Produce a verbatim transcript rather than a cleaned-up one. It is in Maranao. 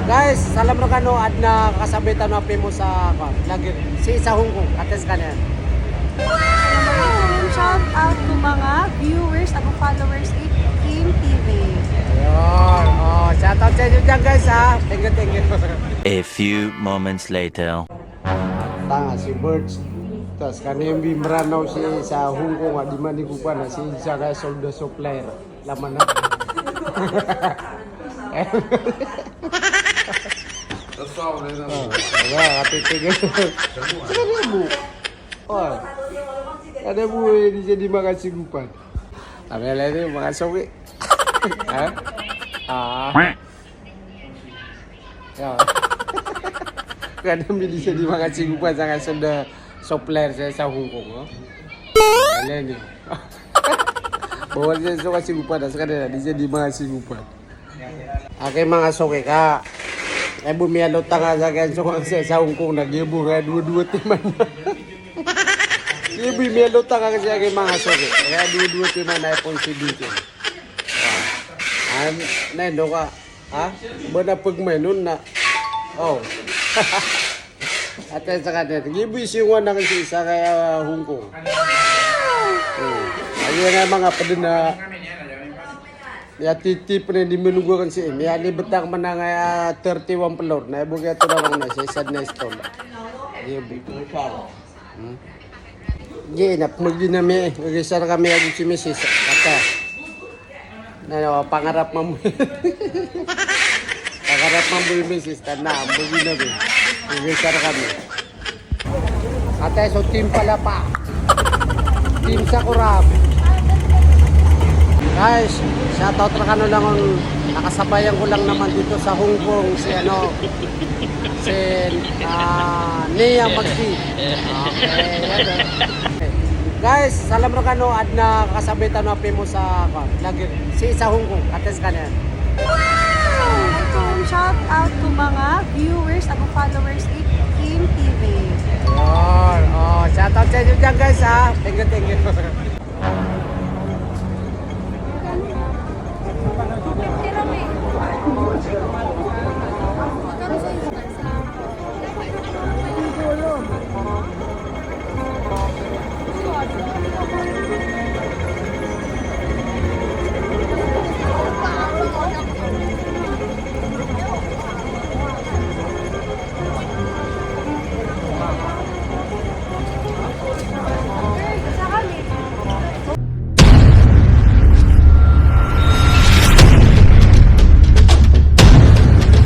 Guys, salam rkano, adn a kasabay tano a famous a, ah, vlogger. Sii sa Hong Kong, ati skaniyan. Shout out ko manga viewers ago followers i Kim T V. Ayun. Oh, shout out sa inyo dyan, guys, ha. Thank you, thank you. A few moments later. Tanga si Birds. Tas kaniyan bi Mranaw sii sa Hong Kong, a di man igopan a sii sa kaya sold a supplier. Laman na. That's all, man. Oh, wala, katitigil. Saka di bo. Oh. Kada bo, eh, di siya di makasigopan. Kami lang din, mga suki. Ha? Ah. Ya. Kada bo di siya di makasigopan sa kaya sold a supplier sa, sa Hong Kong, oh. Wala ni. Bawal siya so kasigopan, sa kaniyan, di siya di makasigopan. Aki manga suki ka. Ay bo miyalotang a sa kaya so kaya sa, sa Hong Kong na, giya bo kaya dowa-dowa timan. Giya bo miyalotang a kasi aki manga suki. Kaya dowa-dowa timan na iPhone seventeen. An, na indo ka. Ha? Ba na pagmainon na. Oh. Ati skaniyan. Giya bo isingwan aken sii sa kaya Hong Kong. Hmm. Aya nga manga pd na. Miyatitip na di manogo aken sii. Miyalibet aken man a nga thirty-one floor. Na ibo kaya tolaran na sa isa na stall. Giya bo. Hmm. Giya na pmagina mi, magisar kami ago si misis. Ata. Na, na, pangarap mambo. Pangarap mambo i misis ta na, mambo na bi. Magisar kami. Ata so Team Palapa. Team Sakura. Guys, shout out rkano langon, nakasabayan ko lang naman dito sa Hong Kong si ano, si, ah, Nia Magsi. Okay, yan, oh. Guys, salam rkano, adn a kasabay tano a famous a, ah, vlogger. Sii sa Hong Kong, ati skaniyan. Shout out ko manga viewers ago followers i Kim T V. Ayun. Oh, shout out sa inyo dyan, guys, ha. Thank you, thank you.